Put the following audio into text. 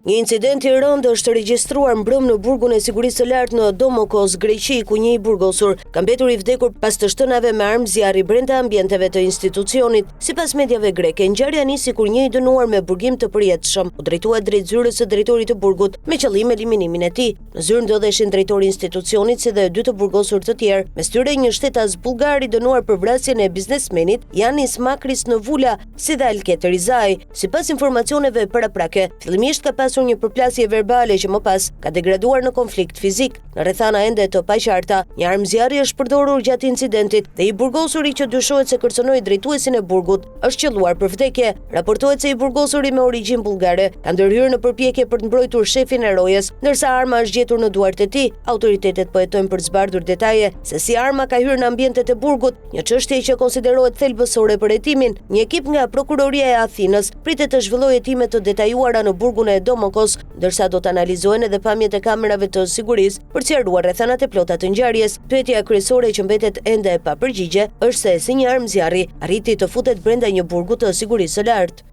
Një incident i rëndë është regjistruar mbrëmë në burgun e sigurisë së lartë në Domokos, Greqi, ku një i burgosur ka mbetur i vdekur pas të shtënave me armë zjarri brenda ambienteve të institucionit. Sipas mediave greke, ngjarja nisi kur një i dënuar me burgim të përjetshëm u drejtua drejt zyrës së drejtorit të burgut me qëllim eliminimin e tij. Në zyrë ndodheshin drejtori i institucionit si dhe dy të burgosur të tjerë, mes tyre një shtetas bullgar i dënuar për vrasjen e biznesmenit Janis Makris në Vula, si dhe Alket Rizai. Sipas informacioneve paraprake, fillimisht ka pasur një përplasje verbale që më pas ka degraduar në konflikt fizik. Në rrethana ende të paqarta, një armë zjarri është përdorur gjatë incidentit dhe i burgosuri që dyshohet se kërcënoi drejtuesin e burgut është qëlluar për vdekje. Raportohet se i burgosuri me origjinë bullgare ka ndërhyrë në përpjekje për të mbrojtur shefin e rojes, ndërsa arma është gjetur në duart e tij. Autoritetet po hetojnë për të zbardhur detaje se si arma ka hyrë në ambientet e burgut, Një çështje që konsiderohet thelbësore për hetimin, një ekip nga Prokuroria e Athinës pritet të zhvillojë hetime të detajuara në burgun e Domokos, ndërsa do të analizohen edhe pamjet e kamerave të sigurisë për të sqaruar rrethanat e plota të ngjarjes. Pyetja kryesore që mbetet ende pa përgjigje është se si një armë zjarri arriti të futet brenda një burgu të sigurisë së lartë.